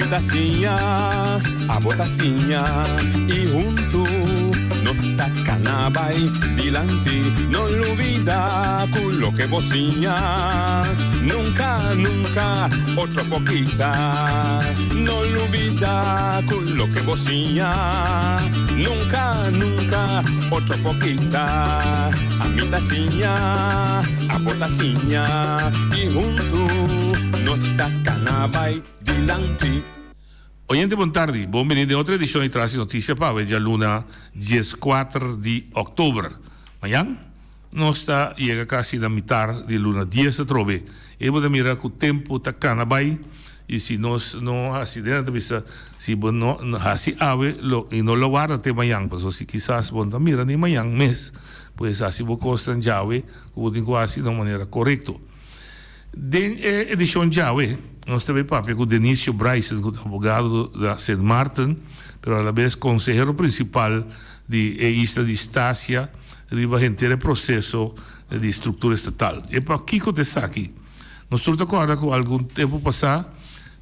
Ami ta siña, abo ta siña y hunto nos ta cana bay dilanti. No lubida cu loke bo siña nunca, nunca otro por kita. No lubida cu loke bo siña nunca, nunca otro por kita. Ami ta siña, abo ta siña y hunto nos ta cana bay dilanti. Oyente bon tardi, bon bini den otro edicion di Tras di Noticia pa awe djaluna dieskuater di october. Mañan nos ta yega casi na mitar di luna dies atrobe. E bo ta mira cu tempo ta cana bay y si nos no haci den nan ta bisa si bo no haci awe lo y no lo warda te mañan pasobra si kisas bo no ta mira ni mañan mes pues haci bo cosnan djawe cu bo tin cu haci na un manera corecto. Den e edishon djawe, nos ta bay papia ku Denicio Bryson ku ta abogado na Sint Maarten, pero alabes konsehero prinsipal di e isla di Stasia riba henter e proseso di struktura estatal. E pakiko ta esaki? Nos tur ta kòrda ku algun tempu pasá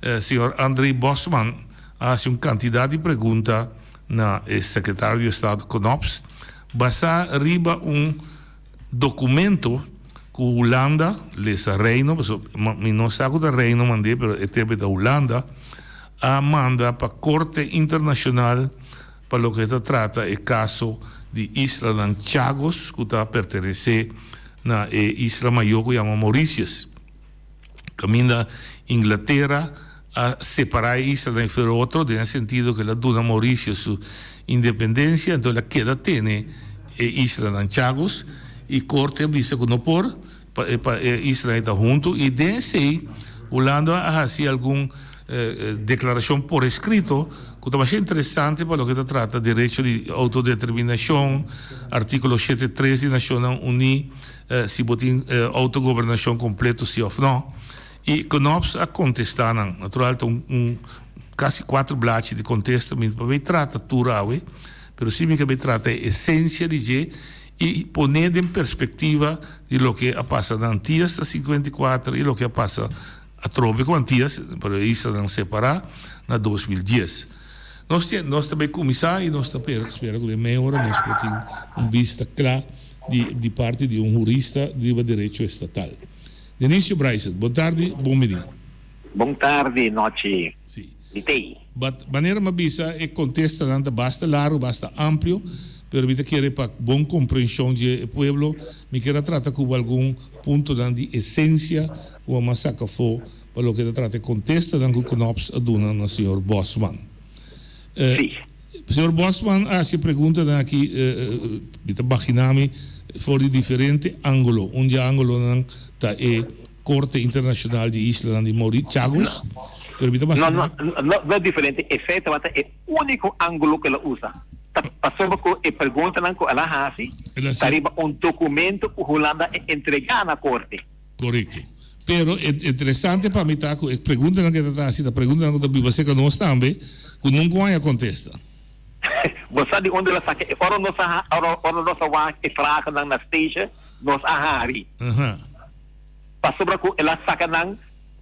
señor André Bosman a hasi un kantidat di pregunta na e sekretario di estado Knops basá riba un Documento cu Hulanda, lesa Reino, pasobra mi no sa cu ta Reino mand'é, pero e tempo e ta Hulanda, a manda pa Corte Internacional pa loke ta trata e caso di islanan Chagos cu ta pertenece na e isla mayor cu yama Mauritius. Caminda Inglatera a separa e islanan for otro den e sentido cu el a duna Mauritius su independencia, enton el a keda tene e islanan Chagos y corte a bisa cu no por pa e islanan ei ta hunto y den esey Hulanda a haci algun declaracion por escrito cu ta masha interesante pa loke ta trata derecho di autodeterminacion, articulo shete tres di Nacionnan Uni. Si bo tin autogobernashon kompleto si òf nò. I Knops a kontestá nan. Natural ta un kasi kuater blachi di kontesta. Mi no por bay trata tur awe, pero si mi ke bay trata e esensia di dje i pon'é den perspektiva di loke a pasa na Antias na 54 i loke a pasa atrobe ku Antias, pero e islanan separá, na 2010. Nos tin nos ta bay kuminsá i nos ta spera ku den mei ora nos por tin un bista kla di di parti di un hurista riba derecho estatal. Denicio Bryson, bon tardi, bon bini. Bon tardi, nochi. Si. Mi t'ei. But manera mi a bisa e contestanan ta basta largo, basta amplio, pero mi ta kere pa bon comprension dje e pueblo, mi kier a trata cu bo algun puntonan di esencia cu a saca afo pa loke ta trata e contestanan cu Knops a duna na señor Bosman. Si. Señor Bosman a haci e preguntanan aki, mi ta bagina mi, for di diferente angulo. Un di e angulonan ta e Corte Internacional di Islanan di Mauri, Chagos, pero mi ta No, bagina. no, no, no diferente. Esey tabata e unico angulo cu el a usa. Ta pasobra cu e preguntanan cu el a haci El a ta haci. riba un documento cu Hulanda a entrega na Corte. Korekto. Pero e interesante pa mi ta ku e preguntanan ku e ta ta hasi ta preguntanan ku ta biba serka nos tambe ku nunka un haña kontesta. Bo sa di unda el a saka e? Ora nos a ora ora nos a wak e vragennan na stage nos a hari. Pasobra ku el a saka nan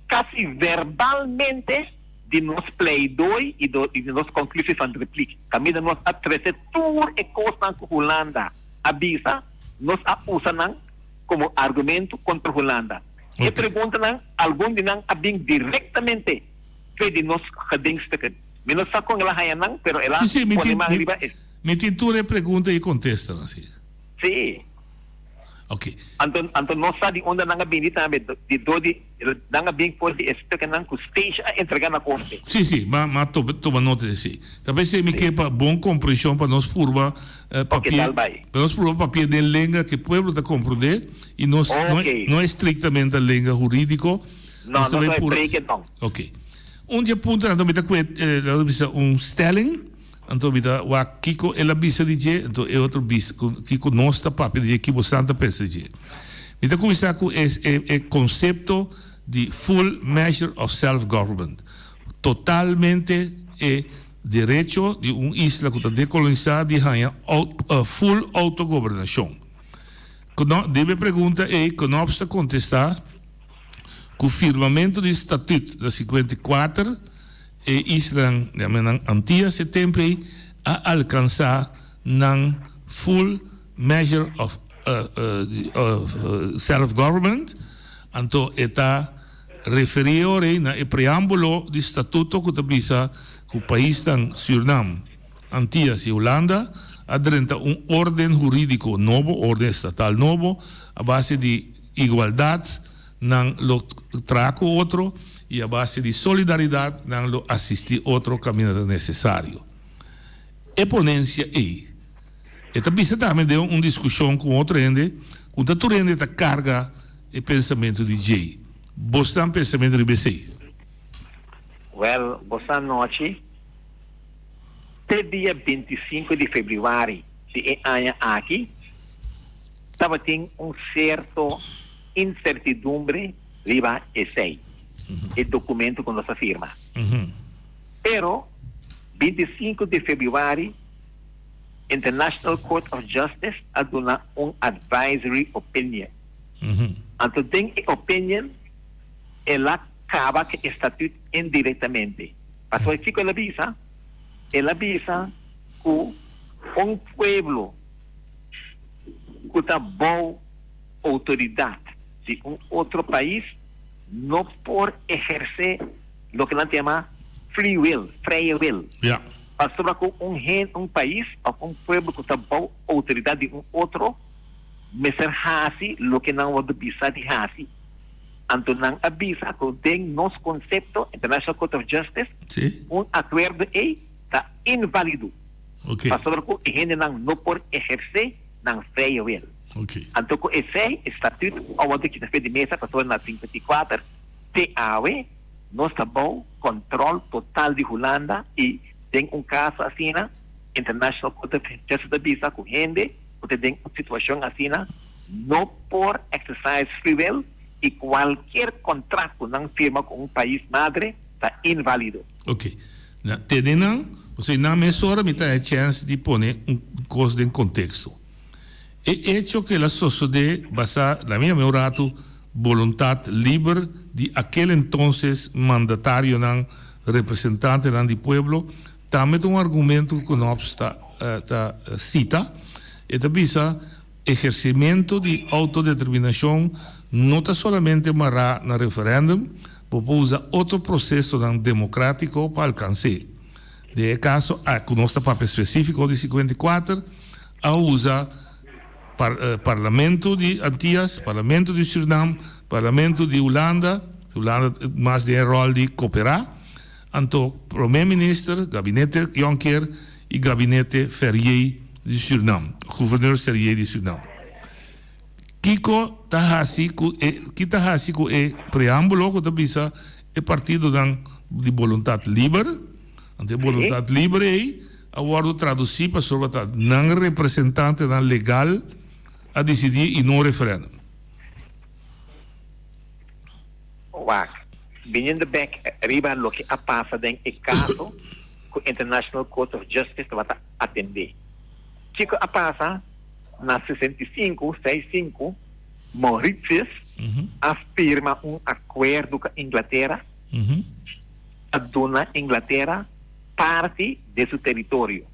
kasi verbalmente di nos pleidooi i do i di nos konklusie van repliek. Kaminda nos a trese tur e kosnan ku Hulanda a bisa, nos a usa nan. komo argumento kontra Hulanda. E preguntanan, algun di nan a bin direktamente fe di nos gedingstukken. Mi no sa kon el a haña nan, pero el a pone man riba e. Mi tin tur e pregunta i kontestanan, si. Si. Ok. Anto, anto nos sa di unda nan a bini tambe, di dor di, nan a bin for di e stukkennan ku Stacia a entrega na korte. Si, si, ma, ma toma nota di esei. Ta p'esei mi ke pa bon komprenshon pa nos purba papia, pa nos purba papia den lenga ku e pueblo ta komprondé i nos no no estriktamente lenga hurídiko. No, no ta spreek no. Ok. Un di e puntonan anto mi ta kue laga bisa un stelling, anto mi ta wak kiko el a bisa di dje, anto e otro bisa kiko nos ta papia di dje, ki bosan ta pensa di dje. Mi ta kuminsá ku e e konsepto di full measure of self government. Totalmente e derecho di un isla ku ta dekolonisá di haña full autogobernashon. Debe pregunta ei Knops ta kontestá ku firmamentu di Statut na 54. e islanan, yama nan Antillas e tempo ei, a alcansa nan full measure of self government, anto e ta referi e ora ei na e preambulo di statuto cu ta bisa cu paisnan Surinam, Antillas y Hulanda a drenta un orden huridico nobo, orden estatal nobo, a base di igualdad nan lo traha cu otro y a base di solidaridad nan lo asisti otro caminda ta necesario. E ponencia ey e ta bisa tambe den un discusion cu otro hende cu ta tur hende ta carga e pensamento di djey. Bosnan pensamento riba esey? Wel, bosan nochi. Te dia 25 di febrüari di e aña aki tabatin un sierto insertidumbre riba esei, e documento cu nos a firma. Pero 25 di febrüari International Court of Justice a duna un advisory opinion. Anto den e opinion el a caba cu e statuut indirectamente. Pasobra kico el a bisa? El a bisa cu un pueblo cu ta bou autoridad di un otro pais no por eherce loke nan ta yama free will, vrije wil. Pasobra cu un hen, un pais of un pueblo cu ta bou autoridad di un otro mester haci loke nan wordo bisa di haci. Anto nan a bisa cu den nos concepto, International Court of Justice, un acuerdo ey ta invalido. Pasobra cu e hendenan no por eherce nan vrije wil. Anto cu esey e statuut a wordo kita fe di mesa pasobra na 54 te awe nos ta bou control total di Hulanda y den un caso asina International Court of Justice ta bisa cu hende cu ta den un situacion asina no por exercise free will y cualkier contract cu nan firma cu un pais madre ta invalido. Ok. Na tene nan, pasobra nan mesora mi ta haña chèns di pone un kos den konteksto. E echo ku el a sosodé basá, na mi un ratu, boluntat liber di akel entonces mandatarionan, representantenan di pueblo, tambe ta un argumento ku Knops ta ta sita. E ta bisa, Ehercimento di autodeterminacion no ta solamente mará na referendum, bo por usa otro procesonan democratico pa alcans'é. Den e caso aki cu nos ta papia specifico di 54, a usa Parlamento di Antillas, Parlamento di Surinam, Parlamento di Hulanda, Hulanda mas den e rol di coopera, anto Prome Minister, Gabinete Jonker y Gabinete Ferrier di Surinam, Gouverneur Ferrier di Surinam. Kiko ta haci cu e, ki ta haci cu e preambulo cu ta bisa e partidonan di boluntad liber? Anto e boluntad liber ey a wordo traduci pasobra ta nan representantenan legal a dicidi y no referendum. Wak, biniendo bek riba loke a pasa den e caso cu International Court of Justice tabata atende. Kico a pasa? Na 65, seis sinku, Mauritius a firma un acuerdo cu Inglatera pa duna Inglatera parti de su teritorio.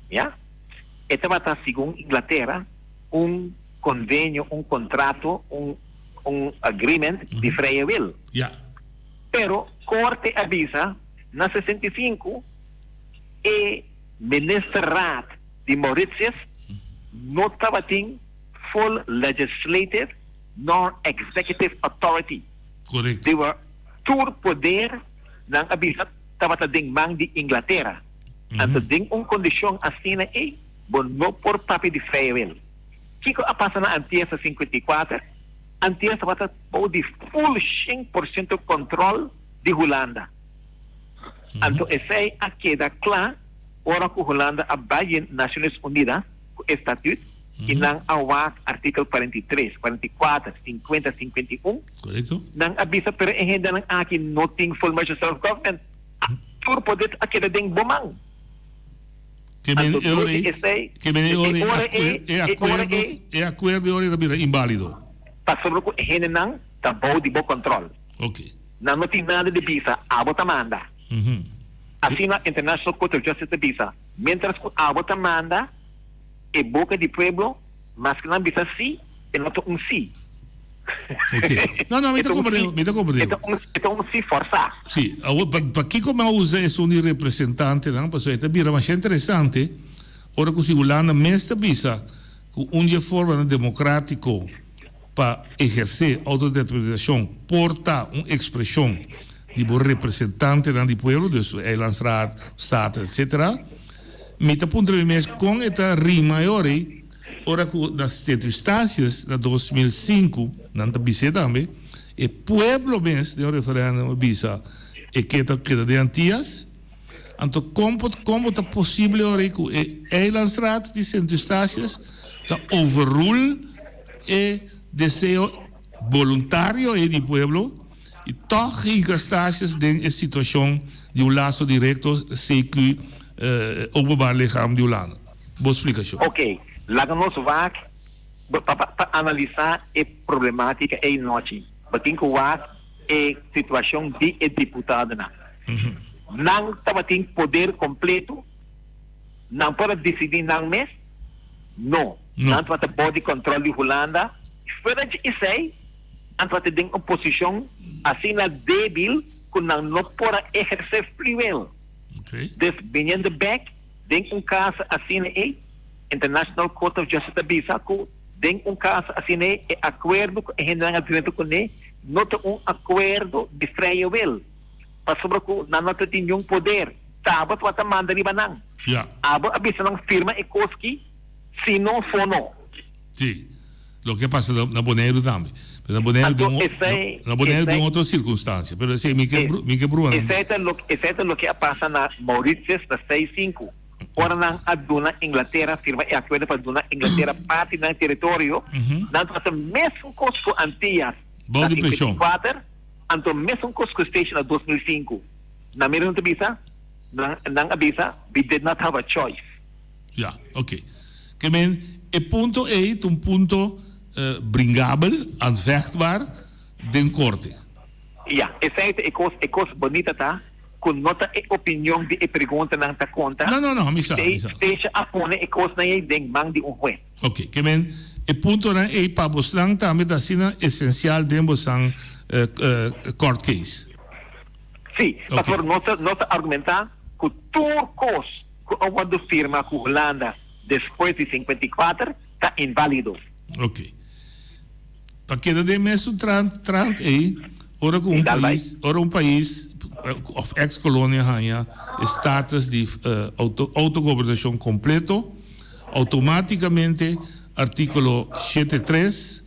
Ya? E tabata, segun Inglatera, un convenio, un contrato, un un agreement di vrije wil. Pero Corte a bisa na 65 e Ministerraad di Mauritius no tabatin full legislative nor executive authority. Correcto. They were tur poder nan a bisa tabata den man di Inglatera. Anto den un condicion asina ey bo no por papia di vrije wil. Kico a pasa na Antillas na 54? Antillas tabata bou di full 100% control di Hulanda. Anto esey a keda cla ora cu Hulanda a bay yen Naciones Unidas cu e statuut y nan a wak artikel 43, 44, 50, 51. Correcto. Nan a bisa pero e hendenan aki no tin full measure self government. Tur poder a keda den bo man. Ke men e ora ei, ke men e ora ei, e acuerdo, e acuerdo e ora ei ta bira invalido. Pasobra cu e hendenan ta bou di bo control. Ok. Nan no tin nada di bisa, abo ta manda. Asina International Court of Justice ta bisa. Mientras ku abo ta manda e boka di pueblo, maske nan bisa si, e no ta un si. Ok. No, no, mi ta comprende, mi ta comprende. E ta un, e ta un si forsá. Si. Awor, pa, pakiko mi a usa esun di representantenan? Pasobra e ta bira masha interesante ora ku si Hulanda mes ta bisa ku un di e formanan demokratiko pa ehersé outodeterminashon por ta un ekspreshon di bo representantenan di pueblo, dus Eilandsraad, Staten, etcetera. Mi ta puntra mi mes kon e ta rima e ora ei, ora ku na Sint Eustatius na 2005, nan ta bis'é tambe, e pueblo mes den un referèndum a bisa e ke ta keda den Antias. Anto kon por kon bo ta posible ora ei ku e Eilandsraad di Sint Eustatius ta overrule e deseo boluntario ei di pueblo i tòg hinka Statius den e situashon di un laso direkto CQ Openbaar Lichaam di Hulanda? Bo splikashon. Oké, laga nos wak pa pa analisá e problematika ei nochi. Bo tin ku wak e situashon di e diputadonan. Nan tabatin poder kompleto? Nan por a disidí nan mes? No. Nan tabata bou di kòntròl di Hulanda. Fuera dje esei, nan tabata den un posishon asina débil ku nan no por a ehersé free will. Dus, biniendo bèk den un kaso asina ei, International Court of Justice ta bisa ku den un kaso asina ei e akuerdo ku e hendenan a drenta kuné no ta un akuerdo di vrije wil, pasobra ku nan no ta tin niun poder. Tabata tabata manda riba nan. Ja. Abo a bisa nan firma e kos ki, si no fo no. Si. Loke a pasa na Boneiru tambe. Pero na Boneiru Anto den esei, na Boneiru den esei, otro sirkunstansia. Pero esei mi ke mi ke brua nan. Esei ta loke, esei ta loke a pasa na Mauritius na seis sinku. Ora nan a duna Inglatera, firma e akuerdo pa duna Inglatera parti nan teritorio, nan tabata mesun kos ku Antillas Bou na di preshon. 54, anto mesun kos ku Statia na 2005. Nan mira nan ta bisa, nan nan a bisa, we did not have a choice. Ya, oké. Ke men, e punto ei ta un punto bringabel, aanvechtbaar, den korte. Ya, esei ta e kos, e kos bonita ta ku no ta e opinion di e preguntanan ta konta. No, no, no, mi sa, mi sa. Stacia a pone e kosnan ei den man di un hues. Oké, ke men, e puntonan ei pa bosnan tambe ta asina esensial den bosan court case. Sí, pasobra nos ta nos ta argumentá ku tur kos ku a wòrdu firma ku Hulanda despues di 54 ta inválido. Oké. Pa keda den mesun trant trant ei, ora ku un pais ora un pais òf eks kolonia haña e status di outo outogobernashon kompleto, outomátikamente artíkulo shete tres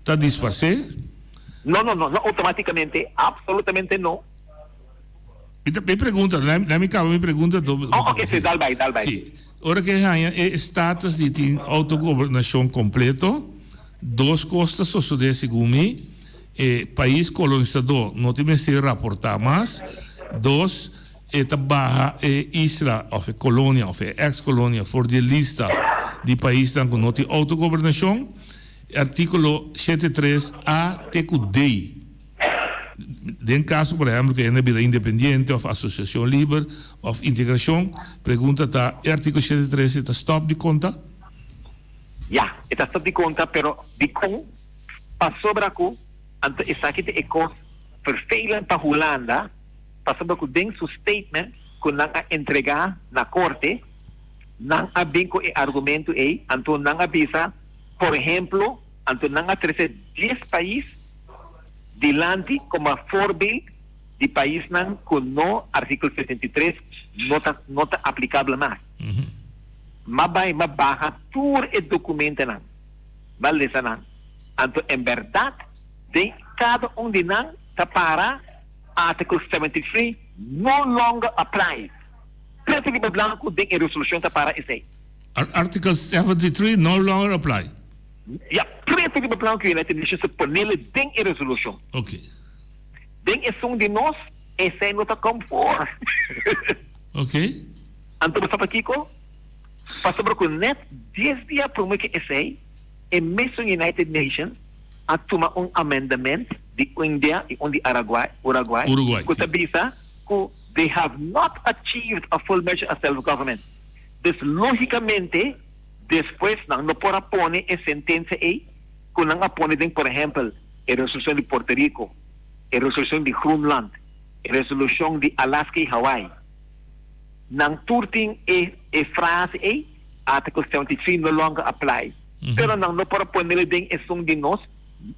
ta disparsé. No, no, no, no automáticamente, absolutamente no. Mi ta, mi pregunta, laat mi caba mi pregunta. Do, oh, ok, sí, dal bai, dal bai. Sí. Ora que haña e status di tin autogobernacion completo, dos cos ta sosode segun mi. E pais colonisador no tin mester raporta mas. Dos, e ta baha e isla of e colonia of e ex colonia for di e lista di paisnan cu no tin autogobernacion. Artíkulo shete tres a te ku D. Den kaso, por ehèmpel, ku hende a bira independiente òf asosiashon liber òf integrashon, pregunta ta, e artíkulo shete tres e ta stòp di konta? Ya, e ta stòp di konta, pero dikon? Pasobra ku, anto esaki ta e kos vervelend pa Hulanda, pasobra ku den su statement ku nan a entregá na korte, nan a bin ku e argumentu ei, anto nan a bisa, Por ehemplo, anto nan a trece dies pais dilanti como voorbeeld di paisnan cu no articulo 73 no ta no ta aplicable mas. M'a bay m'a baha tur e documentonan, m'a lesa nan, anto en berdad den cada un di nan ta para article 73 no longer applies. Preto riba blanco den e resolucion ta para esey. Article 73 no longer apply. Ya, preto riba blanco United Nations ta ponele den e resolucion. Ok. Den esun di nos, esey no ta come voor. Ok. Anto bo sa pakico? Pasobra cu net dies dia prome cu esey, e mesun United Nations a tuma un amendament di India y un di Araguay, Uruguay, Uruguay, cu ta si. bisa cu. They have not achieved a full measure of self-government. Dus lógikamente despues nan no por a pone e sentensia ei ku nan a pone den por ehèmpel e resolushon di Puerto Rico, e resolushon di Groenland, e resolushon di Alaska i Hawaii. Nan tur tin e e frase ei, Article 73 no longer apply. Pero nan no por a ponele den esun di nos,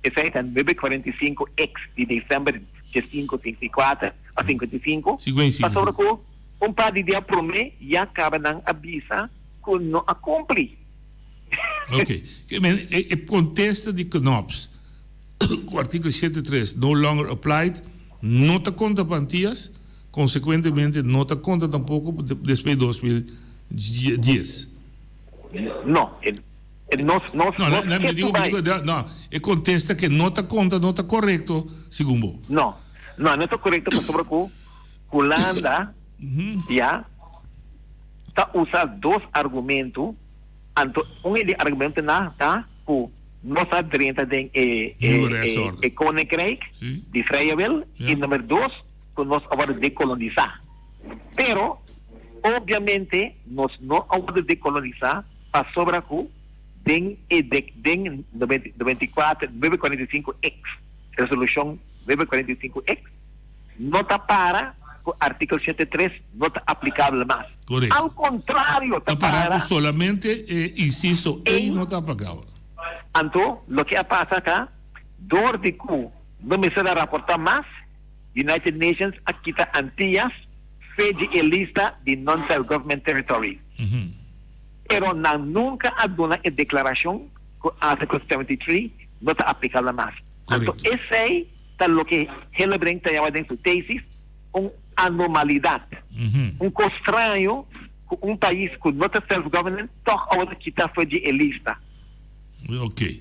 esei ta 945 X di december diescinco 54 a 55, pasobra ku un par di dia promé ya kaba nan a bisa ku no a kumpli. Ok. E e kontesta di Knops ku artíkulo 73 no longer applied no ta konta pa Antias, konsekuentemente no ta konta tampoko despues di 2010. No, e nos nos No, nos no, ke mi digo, tu mi bai. digo, no, e kontesta ke no ta konta no ta korekto segun bo. No, no, no ta korekto pasobra ku Hulanda ya ta usa dos argumentu, anto un e di argumentunan ta ku nos a drenta den e e Nieuwe e rechtsorde. e koninkrijk Si. di vrije wil Ja. i nummer dos ku nos a wòrdu dekolonisá. Pero obviamente nos no a wòrdu dekolonisá pasobra ku den e dek den 94 945 X resolushon 945 X no ta para ku artíkulo 83 no ta aplikabel mas. Korekto. Al kontrario ta Ta para para ku solamente e insiso ei no ta aplikabel. Anto loke a pasa ta dor di ku no mester a raportá mas United Nations a kita Antillas fe di e lista di non-self-government territories. Pero nan nunca a duna e declaracion cu Article 73 no ta aplicabel mas. Anto esey ta loke Hillebrink ta yama den su tesis un anomalidad. Un cos straño cu un pais cu no ta self-government toch awor ta kita fe di e lista. Ok.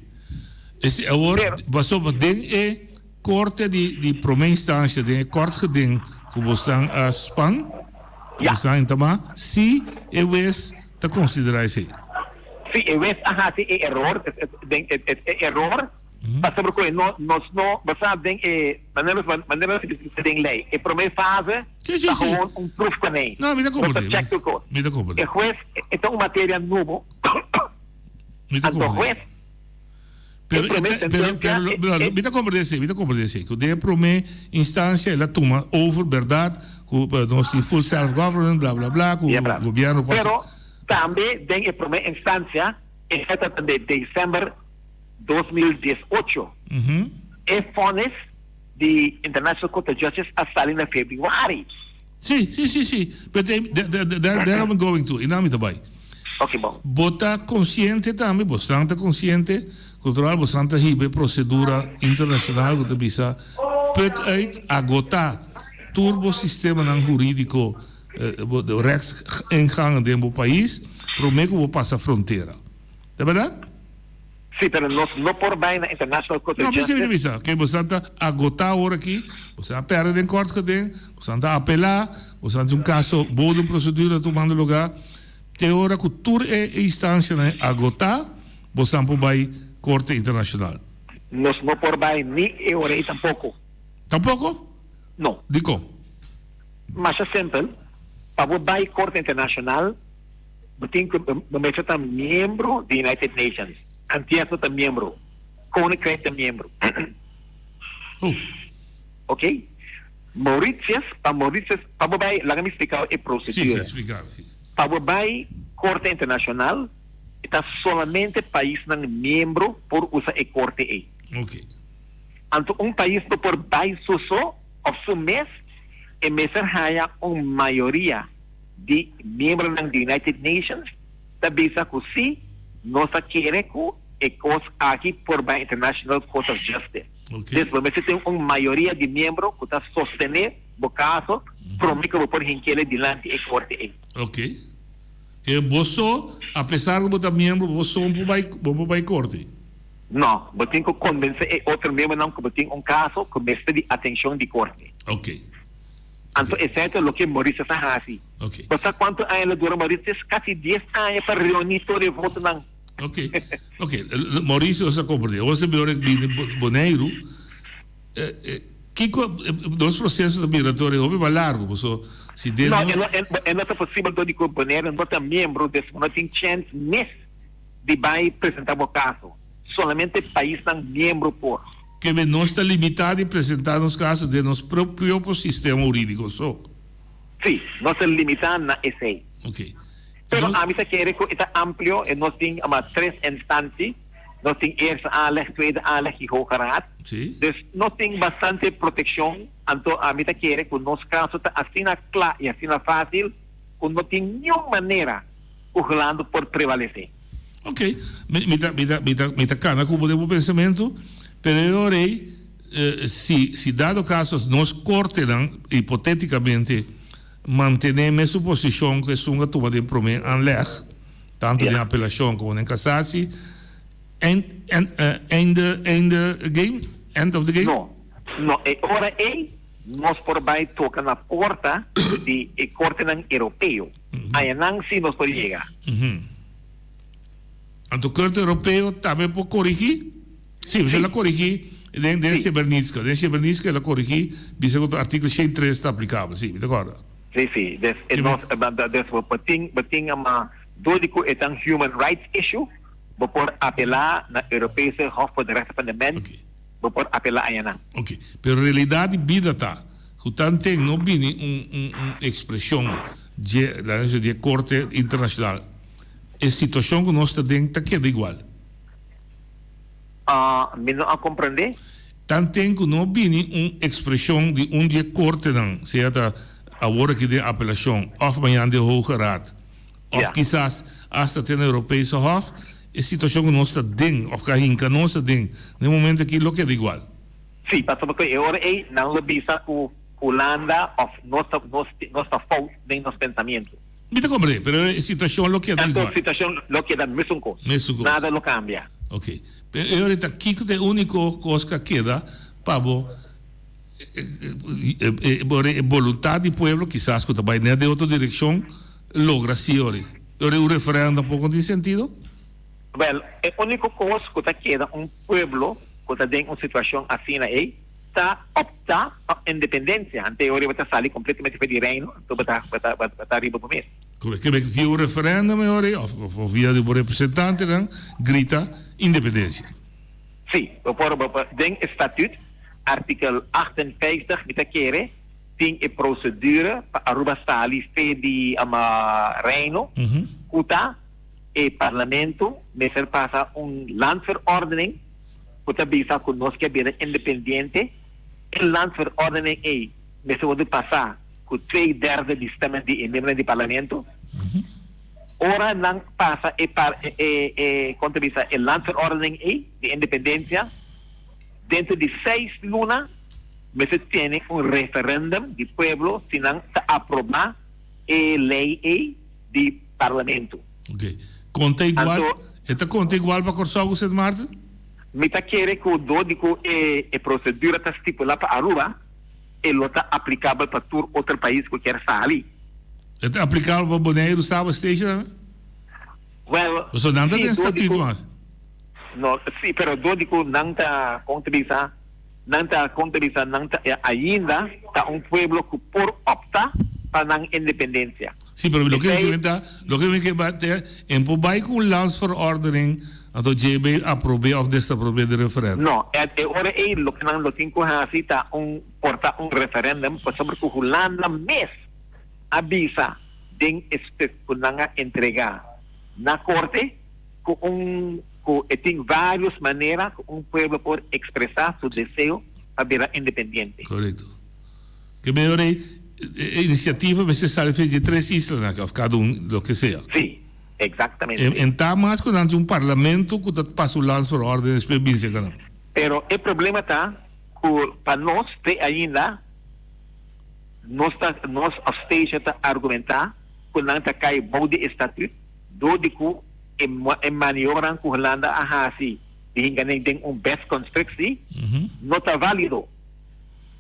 Esey awor, pasobra den e Korte di di prome instancia den e kort geding ku bosnan a span, ku bosnan a entamá, si e wes ta konsiderá esei. Si e wes a hasi e eror, den e e eror, pasobra ku e no nos no basá den e manera manera nos a bisa den lei. E prome fase ta gewoon un proefkonijn. No, mi ta Nos ta komprendé, check tur kos. mi ta komprendé. E hues, e ta un materia nobo, Mi ta anto komprendé. hues Pero, E promé e ta, pero, sentencia, pero, e, pero, e, mi ta comprende esei, mi ta comprende esei, cu den e promé instancia el a tuma over, berdad, cu nos tin full self-government, bla, bla, bla, cu Ja, bra. gobierno por haci. Pero tambe den e promé instancia, esei ta den december 2018, e vonnis di International Court of Justice a sali na februari. Sí, sí, sí, sí. Pero te, de, de, de, there, there I'm going to. I nan mi ta bai. Ok, bon. Bo ta konsiente tambe, bosnan ta konsiente, ku otro bosnan ta hiba e prosedura internashonal ku ta bisa put uit, agotá tur bo sistemanan hurídiko, bo rechtsingangen den bo pais, promé ku bo pasa frontera. Ta bèrdat? Sí, pero nos no por bai na International Court of No, Justice. mi bisa, ke bosan ta agotá awor aki, bosan a pèrdè den kort geding, bosan ta apelá, bosan tin un kaso bodemprocedura tumando lugá, te ora ku tur e instansianan agotá, bosan por bai Korte Internashonal. Nos no por bai ni e ora ei tampoko. Tampoko? No. Dikon? Masha simpel, pa bo bai Korte Internashonal, Bo tin ku bo mester ta miembro di United Nations. Antias no ta miembro. Koninkrijk ta miembro. Oh. Ok. Mauritius, pa Mauritius, pa bo bai, laga mi splika e procedura. Si, si, splika mi, si. Pa bo bai Korte Internashonal, e ta solamente paisnan miembro por usa e korte ei. Ok. Anto un pais no por bai su so of su mes, e mester haña un mayoria. di miembronan di United Nations ta bisa cu si, nos ta kere cu e cos aki por bay International Court of Justice. Dus bo mester tin un mayoria di miembro cu ta sostene bo caso prome cu bo por hinkele dilanti e corte ey. Ok. Ke bo so, apesar cu bo ta miembro, bo so por bay, bo por bay corte? No, bo tin cu convence e otro miembronan cu bo tin un caso cu mester di atencion di corte. Ok. Anto esei ta loke Mauritius a hasi. Ok. Bo sa kuantu aña lo dura Mauritius? Kasi dies aña pa reuní tur e votonan. Ok, ok. Mauritius a komprendé. Ora se bira bini Boneiru, kiko nos proseso ta bira tur e hopi mas largu, paso Si den No, nos. e no, e, e no ta posibel dor di ku Bonaire no ta miembro, dus bo no tin chèns mes di bai presentá bo kaso. Solamente paisnan miembro por. Kebe nos ta limitá di presentá nos kaso den nos propio sistema hurídiko so. Sí, nos ta limitá na esei. Oké. Pero ami ta kere ku e ta amplio e nos tin ama tres instantie, nos tin eerste aanleg, tweede aanleg i hoge raad. Sí. Dus nos tin bastante protekshon, anto ami ta kere ku nos kaso ta asina kla i asina fásil ku no tin niun manera ku Hulanda por prevalesé. Ok, mi mi ta mi ta mi ta mi ta kana ku bo den bo pensamentu, pero e ora ei si si dado kaso nos kortenan hipotétikamente Mantené mesun posishon ku esun a tuma den promé aanleg, tantu den apelashon komo den kasasi, End, end, einde, einde game? End of the game? No, no, e ora ei nos por bai toka na porta di e kortenan europeo. Ayanan sí nos por yega. Anto korte europeo tambe por korigí? Sí, el a corrigi den den Srebrenica. Den Srebrenica el a corrigi bisa cu artikel 103 ta aplicabel. Sí, mi ta corda. Sí, sí. Des e nos des bo bo tin bo tin ama door di cu e ta un human rights issue bo por apela na Europese Hof voor de Rechten van de Mens. Bo por apela ayanan. Ok. Pero realidad di bida ta cu tanten no bini un un un expresion dje laga nos dje Corte Internacional e situacion cu nos ta den ta keda igual. Mi no a comprende. Tanten cu no bini un expresion di un di e cortenan, sea ta awor aki den apelacion of mañan den Hoge Raad, of kisas hasta te na Europese Hof, e situacion cu nos ta den of cu a hinca nos aden na e momento aki lo keda igual. Sí, pasobra cu e ora ey nan lo bisa cu Hulanda of nos ta nos ta fout den nos pensamiento. Mi ta comprende, pero e situacion lo keda Tanto igual. situacion lo keda mesun cos. Mesun cos. Nada lo cambia. Ok. Pero e ora ta kico ta e unico cos cu a keda pa bo e boluntad di pueblo kisas cu ta bay net den otro direccion logra si ora. E ora un referendum tampoco no tin sentido? Wel, e unico cos cu ta keda un pueblo cu ta den un situacion asina ey ta opta pa independencia, ante ora bo ta sali completamente for di Reino, anto bo ta bo ta bo ta riba bo mes. Correcto. Kebe via un referendum e ora of of via di bo representantenan grita independencia. Si, bo por bo por den e statuut artikel 58 mi ta kere tin e procedure pa Aruba sali fe di Reino cu ta e parlamento mester pasa un landsverordening ku ta bisa ku nos ke bira independiente, e landsverordening ei mester wordu pasá ku twee derde di stemmen di e miembronan di parlamento. Ora nan pasa e par e e kon ta bisa e landsverordening ei di independensia, dentro di seis luna mester tene un referendum di pueblo si nan ta aprobá e lei ei di parlamento. Ok. Konta igual, Anto. e ta konta igual pa Kòrsou ku Sint Maarten? Mi ta kere ku dor di ku e e prosedura ta stipulá pa Aruba, e lo ta aplikabel pa tur otro pais ku kier sali. E ta aplikabel pa Boneiru, Saba, Statia tambe? Wèl, Pasobra nan ta si, den dor di statuut ku mas. No, si, pero dor di ku nan ta, kon ta bisa, nan ta, kon ta bisa, nan ta ainda ta un pueblo ku por opta pa nan independensia. Sí, pero loke mi Esei. ke ta, loke mi ke bate, en por bai ku un landsverordening, anto JB aprob'é òf desaprob'é di referèndum. No, e e ora ei loke nan lo tin ku hasi ta un porta un referèndum pasobra ku Hulanda mes a bisa den e stuk ku nan a entregá na korte ku un ku e tin vários manera ku un pueblo por ekspresá su deseo pa bira independiente. Korekto. Ke mehor ei e inisiativa mester sali for di e tres islanan aki, òf kada un, loke sea. Sí, eksaktamente. En ta mas ku nan tin un parlamento ku ta pasa un landsverordening despues binse ka nan. Pero e problema ta ku pa nos te ainda nos ta nos òf Statia ta argumentá ku nan ta kai bou di e statut dor di ku e e maniobranan ku Hulanda a hasi di hinka nan den un bestconstructie no ta válido.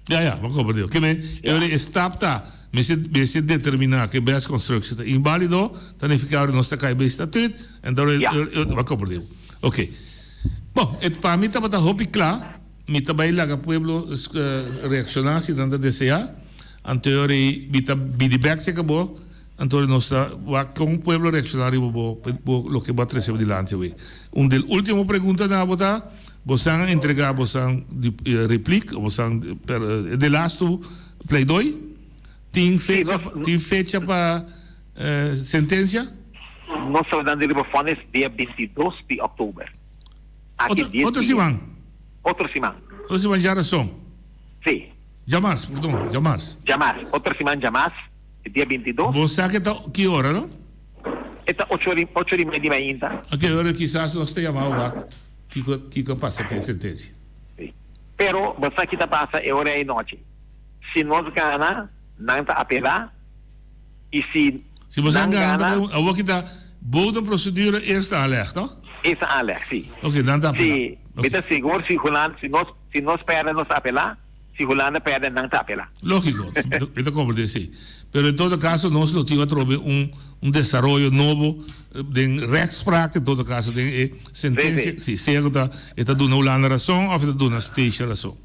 Ja, ja, bo comprende. Ke men, e ora e stap ta, mester, mester determina ke bestconstructie ta invalido, ta nifica ora nos ta cay bay statuut, en dan Ja. bo comprende. Ok. Bon, e pa mi tabata hopi cla, mi ta bay laga pueblo reacciona si nan ta desea. Anto e ora ei mi ta bini bek serka bo, anto ora nos ta wak kon pueblo reakshoná riba bo bo loke bo a trese bo dilanti awe. Un del último pregunta na bo ta, bosan a entregá bosan di replik, bosan e delastu pleidoi? Tin fecha tin fecha pa sentensia? Nos ta dando riba vonnis dia 22 di òktober. Aki dies Otro siman? Otro siman. Otro siman djarason? Sí. Djamars, perdon, djamars. Djamars, otro siman djamars, e dia 22. Bo sa ke ta ki ora, no? E ta ocho ora, ocho ora y media di mainta. Ok, ora kisas nos ta yama wak kiko, kiko a pasa ku e sentensia. Sí. Pero bo sa ki ta pasa e ora ei nochi. Si nos gana, nan ta apelá, y si Si bo nan gana, ta gana. Awor ki ta bodem procedure eerste aanleg, toch? Eerste aanleg, sí. Ok, nan ta apelá. Sí, mi ta sigur si Hulanda, si nos, si nos pèrdè nos ta apelá. Si Hulanda pèrdè nan ta apelá. Lógiko, mi ta komprendé esei. Pero en todo kaso nos lo tin atrobe un un desaroyo nobo den rechtspraak en todo kaso den e sentensia. Si, sea ku ta e ta duna Hulanda rason òf e ta duna Stacia rason.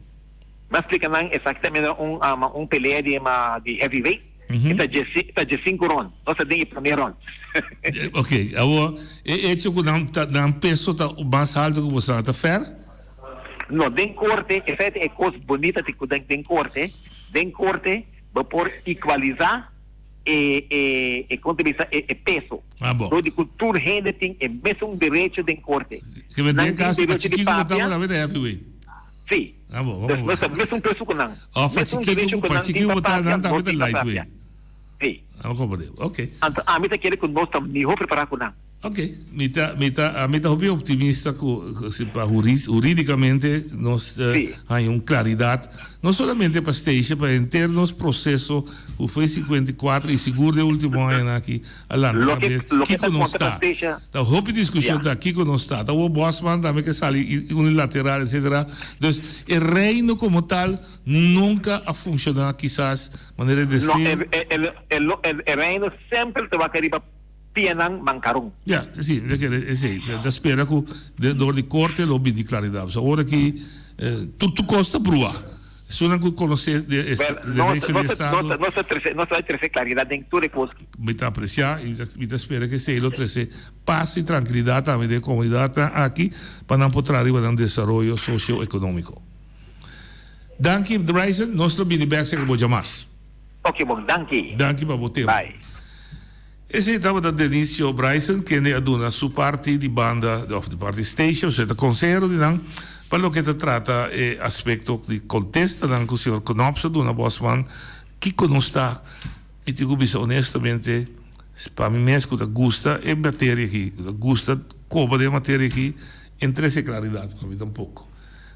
Mi a splika nan esakitamente un un pelea di di heavyweight e ta dje ta dje sinku rond. Nos ta den e promé rond. Ok, awor e echo ku nan ta nan peso ta mas haltu ku boso ta fair? No, den korte, esei ta e kos bunita di ku den den korte, den korte bo por igualisá e e e kon ta bisa e e peso. Ah bo. Dor di ku tur hende tin e mesun derecho den korte. Ke men Nan den tin kaso pa derecho di chikí ku bo papia. tabata ta heavyweight. Sí. Ah bo, Dus vamos nos ta wak. mesun peso ku nan. Of pa Mesun chikí derecho ku ku pa nan chikí tin ku pa bo ta papia, nan nos tambe ta tin pa papia. lightweight. Sí. Ah bo komprendé. Ok. Anto ami ta kere ku nos ta mihó prepará ku nan. Ok, mi ta, mi ta, ami ta hopi optimista cu si pa huris, huridicamente nos ta Sí. haña un claridad, no solamente pa Stacia, pa henter nos proceso cu foi 54 y sigur den ultimo añanan aki a lanta Loke, cabes, loke kico ta nos conta pa ta. Stacia, Ta hopi discusion Ja. ta kico nos ta. Ta awor Bosman tambe ke sali i unilateral etcetera. Dus e reino como tal nunca a funciona kisas manera e No, deseo. e, e, e, e, lo, e, e reino semper ta wak riba pianan mankaron. Ya, si, mi ta kere esei. Ta spera ku dor di korte lo bini klaridat. Pasobra ora ki tur tur kos ta brua. Esunnan ku konosé derecho di estado. Nos ta trese, nos ta trese klaridat den tur e kos ki. Mi ta apresiá i mi ta spera ku esei lo trese pas i trankilidat tambe den e komunidatnan aki pa nan por traha riba nan desaroyo sosio-ekonómiko. Danki, Bryson. Nos lo bini bèk serka bo djamas. Ok bon, danki. Danki pa bo tempu. Bye. Esei tabata Denicio Bryson kende a duna su parti di banda òf di parti Stacia, osea ta konsehero di nan, pa loke ta trata e aspekto di kontestanan ku señor Knops a duna Bosman. Kiko nos ta? Mi tin ku bisa honestamente, pa mi mes ku ta gusta e materia aki, ku ta gusta koba den e materia aki, e no trese klaridat pa mi tampoko.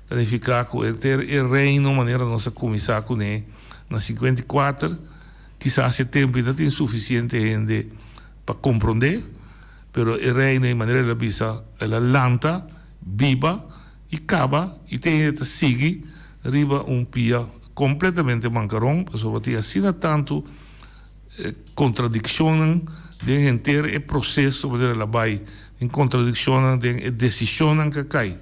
Ta nifiká ku henter e reino manera nos a kuminsá kuné na 54, Kisas e tempu ei no tin sufisiente hende pa komprondé, pero e reino ei manera el a bisa, el a lanta, biba i kaba i te hende ta sigui riba un pia kompletamente mankaron pasobra tin asina tantu kontradikshonnan den henter e proseso manera el a bai, tin kontradikshonnan den e desishonnan ku a kai,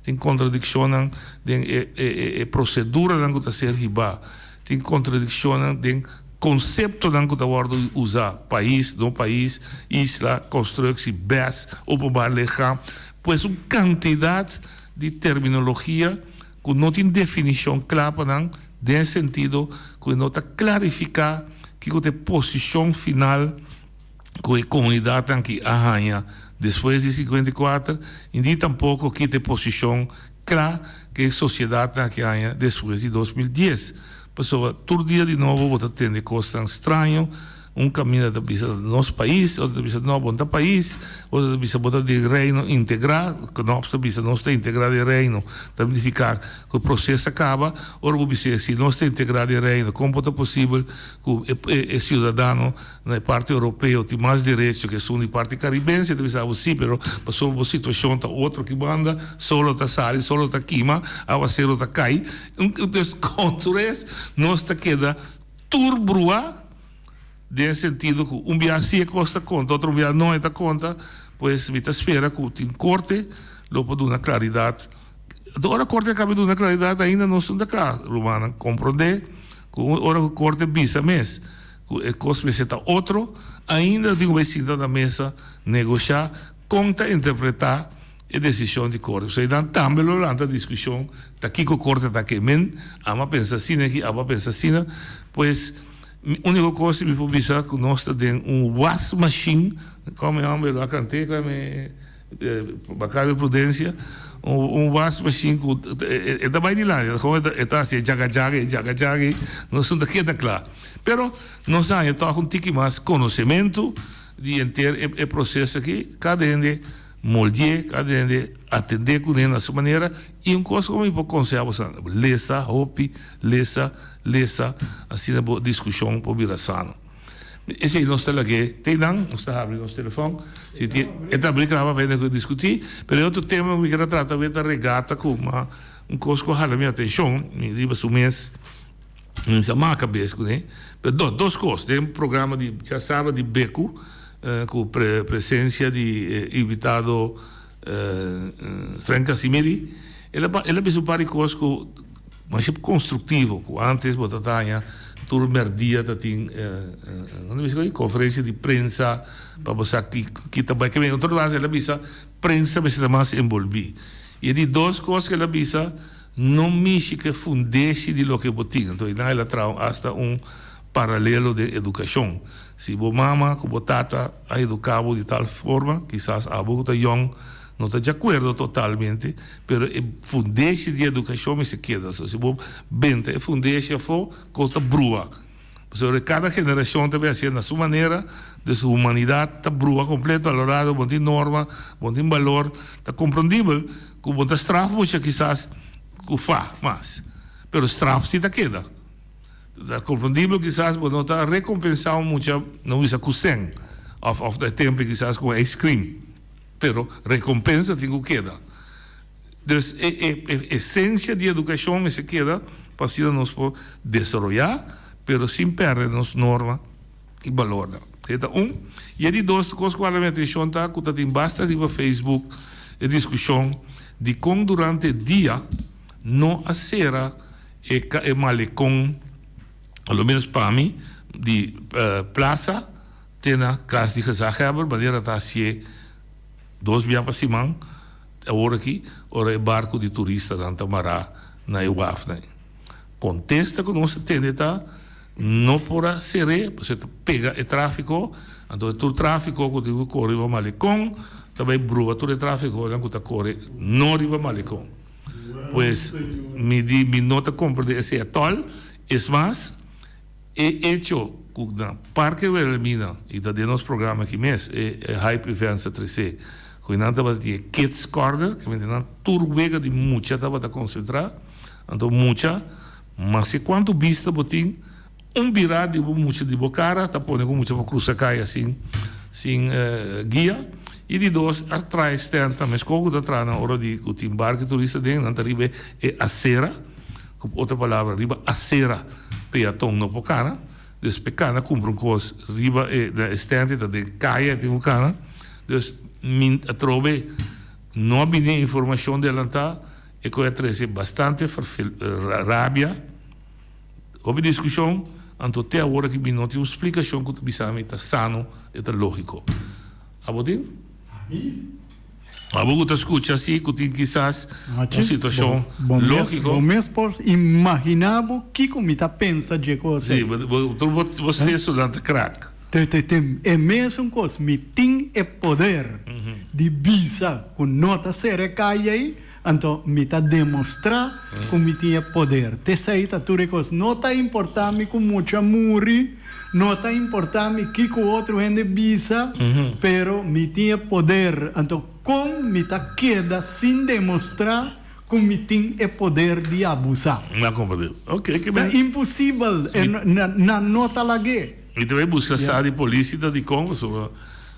tin kontradikshonnan den e proseduranan ku ta ser hibá. Tin kontradikshonnan den konseptonan ku ta wòrdu usá, pais, no pais, isla, konstruksi, bes, openbaar lichaam. Pues un kantidat di terminologia ku no tin definishon kla pa nan den e sentido ku e no ta klarifiká kiko ta e posishon final ku e komunidatnan ki a haña despues di 54 i ni tampoko kita e posishon kla ku e sosiedatnan aki haña despues di 2010. Pasobra tur dia di nobo bo ta tende kosnan straño, un kaminda ta bisa nos pais, otro ta bisa no bo no ta pais, otro ta bisa bo ta den reino integrá, Knops ta bisa nos ta integrá den reino, ta nifiká ku e proseso a kaba, ora bo bis'é si nos ta integrá den reino kon por ta posibel ku e siudadano Na e parti europeo tin mas derecho ke esun di parti karibense. Ta bisa bo si, pero pasobra bo situashon ta otro ki banda, solo ta sali, solo ta kima, awasero ta kai. Entonces, kon tur es, nos ta keda tur bruá den e sentido ku un bia si e kos ta konta, otro bia no e ta konta. Pues mi ta spera ku tin korte lo por duna klaridat. Ora korte a kaba di duna klaridat ainda nos no ta kla, rumannan, komprondé. Ku ora ku korte bisa mes ku e kos mester ta otro, ainda tin ku bai sinta na mesa negoshá kon ta interpretá e desishon di korte. Pasobra einan tambe lo lanta diskushon ta kiko korte ta ke men, amo a pensa asina aki, abo a pensa asina. Pues mi úniko kos mi por bisa ku nos ta den un wasmashin, kòm e hòmber lo a kant'é, kòm e. Bacario Prudencia, un wasmachine cu e ta bay dilanti, como e ta haci e jaga jaga, e jaga jaga ey, nos no ta keda cla. Pero nos a haña toch un tiki mas conocemento di henter e proceso aki, cada hende moldié, cada hende atende cune na su manera, y un cos cu mi por conseha boso, lesa hopi, lesa, lesa, asina bo discusion por bira sano. Esei nos ta lag'é te nan, nos ta habri nos telefòn. Si tin, e ta habri kaba pa hende ku diskutí. Pero e otro tema ku mi kier a trata awe ta regata ku ma un kos ku a hala mi atenshon, mi riba su mes mi sa maka bes kuné. Pero dos, dos kos den programa di djasabra di Beku ku presensia di e invitado Frank Casimiri, el a el a bisa un par di kos ku. Masha constructivo cu antes bo ta taña tur merdia ta tin conferencia di prensa pa bo sa ki ta bay. Kimen otro lado el a bisa prensa mester ta mas envolvi. Y e di dos cos cu el a bisa no mishi cu e fundeshi di loke bo tin. Anto eynan el a traha hasta un paralelo den educacion. Si bo mama cu bo tata a educa bo di tal forma kisas abo cu ta yong No ta di akuerdo totalmente, pero e fundeshi di edukashon mester keda. So si bo benta e fundeshi afó, kos ta brua. Pasobra kada generashon ta bin hasié na su manera, dus humanidat ta brua kompleto. A lo largo bo no tin norma, bo no tin balor. Ta komprondibel ku bo no ta straf mucha kisas ku fa mas, pero straf si ta keda. Ta komprondibel kisas bo no ta rekompensá un mucha, no bisa ku sèn òf òf e tempu kisas ku un ijskrim. Pero recompensa tin cu keda. Dus e e esencia di educacion mester keda pa asina nos por desaroya, pero sin perde nos norma y balornan. E ta un. Y e di dos cos cu a hala mi atencion ta cu ta tin basta riba Facebook e discusion di con durante dia no a cera e e malecon, a lo menos pa mi, di plaza. Te na kas di gezaghebber manera ta hasié dos bia pa siman awor aki ora e barku di turistanan ta mará na e wafnan. Kontesta ku nos a tende ta no por a ser'é pasobra ta pega e tráfiko, anto e tur tráfiko ku tin ku kore riba Malekon ta bai brua tur e tráfikonan ku ta kore no riba Malekon. Pues mi di mi no ta komprendé esei atòl, es mas. E echo ku na Parke Wilhelmina, i ta den nos programa aki mes, e Hype Events a tresé, ku nan tabata tin e Kids Corner, ke mester nan tur wega di mucha tabata konsentrá. Anto mucha, maske kuantu bista bo tin, un birá di bo mucha di bo kara ta pone ku mucha por krusa kaya sin sin guia. I di dos, a traha e stand tambe, meskos ku ta traha nan ora di ku tin barku turista den, nan ta riba e asera. Ku otro palabra, riba asera peaton no por kana. Dus p'e kana kumpra un kos riba e na e stènt e ta den kaya e tin ku kana. Dus mi atrobe no a bini e informashon delantá, e koe a trese bastante rabia, hopi diskushon, anto te awor aki mi no tin un splikashon ku ta bisa mi ta sano, e ta lógiko. Abo tin? Abo ku ta skucha si ku tin kisas un situashon lógiko. Bo mes por imaginá bo kiko mi ta pensa dje kos ei. Si, tur bo sesonan ta krak. E mesun kos, mi tin e poder di bisa ku no ta sera e kaya ei, anto mi ta demostrá ku mi tin e poder. T'esei ta tur e kos. No ta importá mi ku mucha muri. No ta importá mi kiko otro hende bisa, pero mi tin e poder. Anto kon mi ta keda sin demostrá ku mi tin e poder di abusá? Mi a komprendé. Oké, ke Ta imposibel. E nan no ta lag'é. Mi ta bai buska sa di polis si ta dikon, pasobra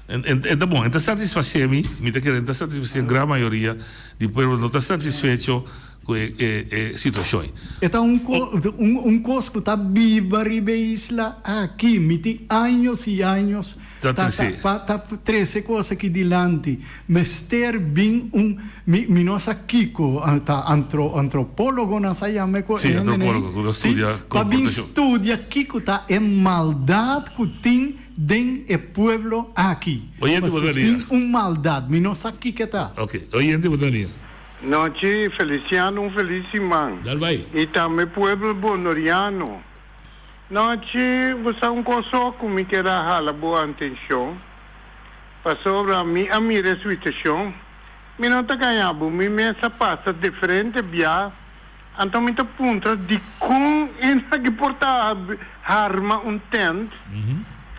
e ta bon, e ta satisfasé mi, mi ta kere e ta satisfasé gran mayoria di pueblo no ta satisfecho. Ku e e situashon ei. E ta un un kos ku ta biba riba e isla aki. Mi tin años i años. Ta ta trese. pa ta trese kos aki dilanti. Mester bin un mi mi no sa kiko ta antro antropólogo nan sa yama e ko Sí, e hendenan ei antropólogo ku ta sí studia pa bin komportashon. studia kiko ta e maldat ku tin den e pueblo aki. Oyente bo Pasobra ta lia. tin un maldat mi no sa kiko e ta. Ok, oyente bo ta lia. Nochi Feliciano un feliz siman. Dal bai. Y tambe pueblo Bonoriano. Nochi bo sa un cos so cu mi kier a hala bo antencion pasobra mi a mira e situacion mi no ta gaña bo mi mes a pasa diferente bia anto mi ta puntra dicon e aki por ta harma un tent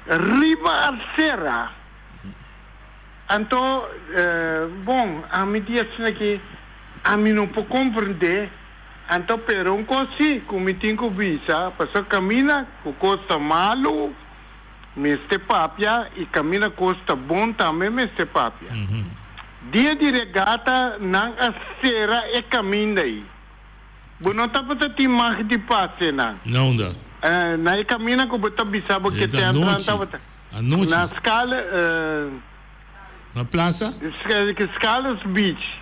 riba acera. Anto, bon, ami di asina ki ami no por comprende, anto pero un cos si cu mi tin cu bisa, pasobra camina cu cos ta malu mester papia y camina cos ta bon tambe mester papia. Dia di regata nan a cera e caminda ey. Bo no tabata tin mag di pase nan. Na unda? Na e camina cu bo ta bisa bo E ke ta tentnan anochi. tabata. Anochi. Na Scala, Na plaza? Scales Beach.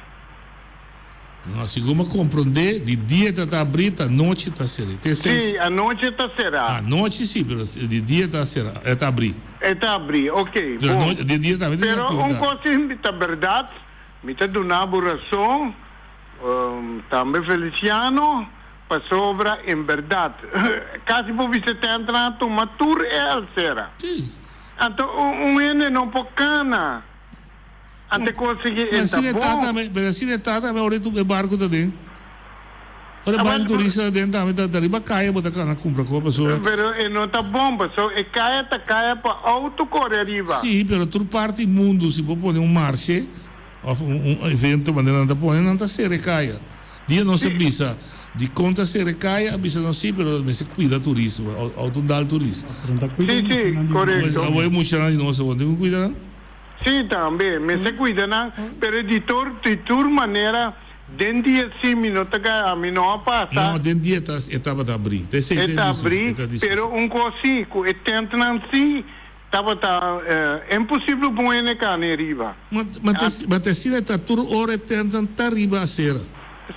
No, segun mi a comprende, di dia ta ta abri, ta anochi ta sera. Te seis. Sí, anochi ta sera. Anochi sí, pero di dia ta sera, e ta abri. E ta abri, ok, Pero bon. di dia tambe tin Pero un actividad. cos sí ta berdad, mi ta duna bo razon, Tambe Feliciano, pasobra en berdad casi por bisa te entra a tuma tur e alcera. Anto un hende no por cana ante consigui e ta bon. Pero asina e ta tambe ora e barco ta den. Ora e barco turista ta den tambe ta riba caya bo ta cana cumpra cos pasobra. Pero e no ta bon pasobra e caya ta caya pa auto core ariba. Si, pero tur parti mundo si bo pone un marshe. Of un evento manera nan ta pone, nan ta sere kaya. Dia nos a bisa dikon ta sere kaya, a bisa nos si, pero mester kuida turista, auto dal turista. Si, si, korekto. Awor e muchanan di nos awor tin ku kuida nan? Si, tambe, mester kuida nan, pero di tur, di tur manera, den dia si mi no ta gaya, mi no a pasa. No, den dia ta, e tabata abrí. Ta esei E ta abrí, pero un kos si, ku e tentnan si Tabata imposibel pon hende cana e riba. Ma te asina ta tur ora e tentnan ta riba acera.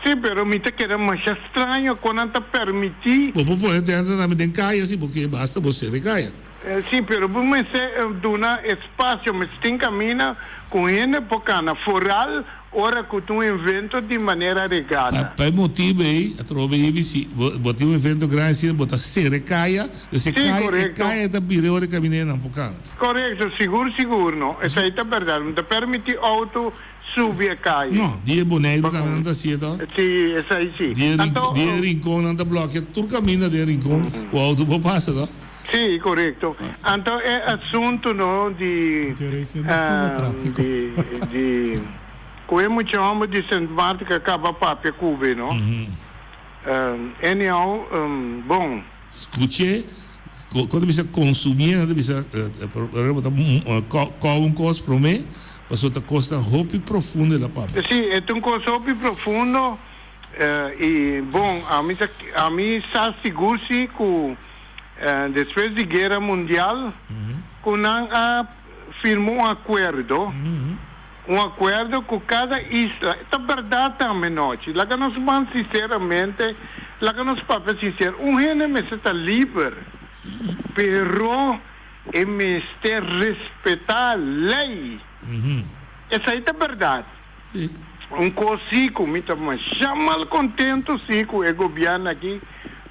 Si, pero mi ta keda masha straño con nan ta permiti. Bo por pone tentnan tambe den caya si bo ke, basta bo cera e caya. Si, pero bo mester duna espacio, mester tin camina cu hende por cana, foral Ora cu ta un evento di manera regata. Pa e motibu ei, atrobe ABC, bo tin un evento grandi asina, bo ta cera e caya, dus e caya, e caya ta bira e ora e caminera nan por cana. Corecto, sigur sigur no, esai ta berdad, no ta permiti auto subi e caya. No, di e Boneiru tambe nan ta hacié to. Si, esai si. Di e Rincon nan ta blokia tur caminda den Rincon cu auto por pasa to. Si, corecto. Anto e asunto no di di di cu e mucha homber di Sint Maarten cu a caba papia cu be no. Anyhow, bon. Scuché, cu ta bisa consumie nan ta bisa bo ta cou un cos prome pasobra ta cos ta hopi profundo el a papia. Si, e ta un cos hopi profundo y bon ami ta ami sa sigur si cu Despues di Guera Mundial ku nan a firma un akuerdo, un akuerdo ku kada isla, ta bèrdat tambe nochi, laga nos ban sinseramente, laga nos papia sinser, un hende mester ta liber, pero e mester respetá lei, esei ta bèrdat. Un kos sí ku mi ta masha mal kontentu sí ku e gobièrnu aki,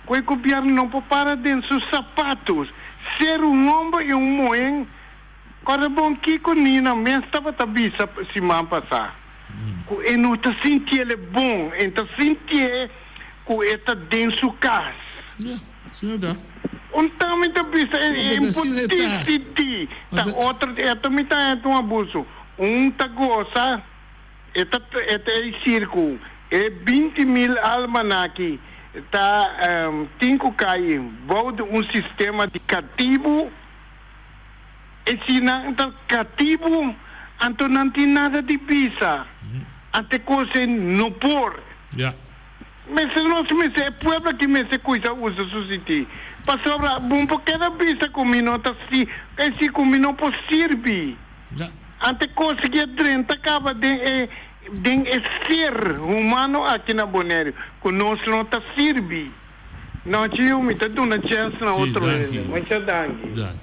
ku e gobièrnu no por para den su sapatus, ser un hòmber i un muhé. Kòrda bon kiko Nina mes tabata bisa siman pasá, ku e no ta sintiel e bon, e ta sintié ku e ta den su kas. Ya, asina ta. Un ta mi ta bisa e por disidí, ta otro, eto mi ta haña ta un abuso. Un ta gosa, e ta e ta e sirku, e 20.000 almanan aki ta tin ku kai bou di un sistema di katibu, e si nan ta katibu anto nan tin nada di bisa, ante kos ei no por. Ya. Mester nos mester e pueblo aki mester cuisa usa su siti pasobra bo por keda bisa cu mi no ta si esi cu mi no por sirbi ante cos ki a drenta caba den e den e ser humano aki na Bonaire cu nos no ta sirbi. Nochi yu mi ta duna chens na otro hende. Mucha danki. Danki.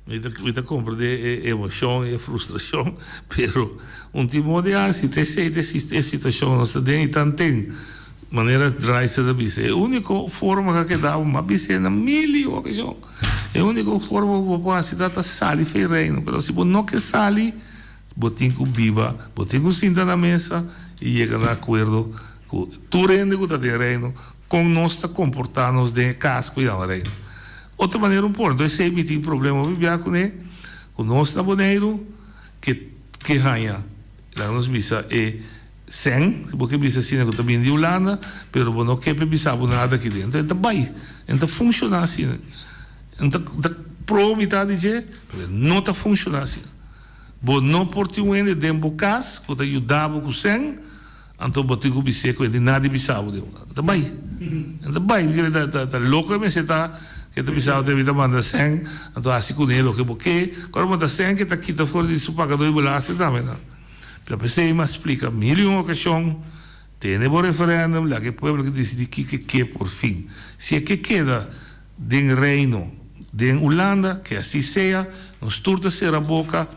Mi ta mi ta comprende e emocion e frustracion pero un tin modo di haci ta esey ta e situacion nos ta den y tanten manera Dreiser ta bisa e unico forma cu a keda bo a bis'e na mil y un ocasion e unico forma cu bo por haci ta ta sali for e reino pero si bo no ke sali bo tin cu biba bo tin cu sinta na mesa y yega na acuerdo cu tur hende cu ta den reino Kon nos ta komportá nos den e kas ku yama Reino? Otro manera un por, anto esei mi tin problema hopi bia kuné, ku nos na Boneiru ke ke haña, laga nos bisa e sèn, si bo ke bisa asina ku ta bini di Hulanda, pero bo no ke pa e bisa bo nada aki den. Anto e ta bai, e no ta funshoná asina. E ta ta proba mitad di dje, pero e no ta funshoná asina. Bo no por tin un hende den bo kas ku ta yuda bo ku sèn, Anto bo tin ku bis'é ku e tin nada di bisa bo den un. Ta bai. E ta bai. Mi kere ta ta ta loko e mester ta ke ta bisa bo te mi ta manda sèn, anto hasi kuné loke bo ke. Kòrda bo ta sèn ke ta kita for di su pagadó di belasting tambe nan. Pero p'esei mi a splika mil i un okashon, tene bo referèndum, laga e pueblo ke disidí kiko e ke por fin. Si e ke keda den Reino, den Hulanda, ke así sea, nos tur ta sera boka.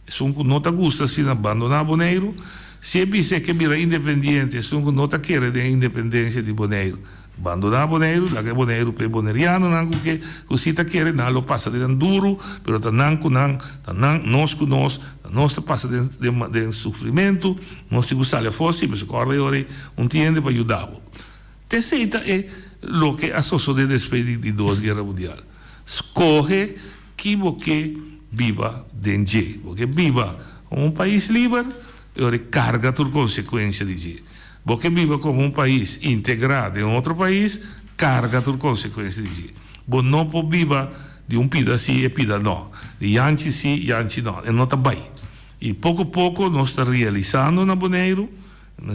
Esun ku no ta gusta asina bandoná Boneiru, si e bisa e ke bira independiente, esun ku no ta kere den independensia di Boneiru, bandoná Boneiru, laga e Boneiru pa e bonerianonan ku ke, ku si ta kere, nan lo pasa den nan duru, pero ta nan ku nan, ta nan, nos ku nos, ta nos ta pasa den, den, den sufrimentu, nos tin ku sali afó, si, pasobra kòrda e ora ei un tin hende pa yuda bo. T'esei ta e loke a sosodé despues di di dos guera mundial. Skohe Ki bo ke biba den dje? Bo ke biba komo un pais liber? E ora e karga tur konsekuensia di dje. Bo ke biba komo un pais integrá den otro pais? Karga tur konsekuensia di dje. Bo no por biba di un pida si e pida no, di yanchi si, yanchi no. E no ta bai. I poko poko nos ta realisando na Boneiru.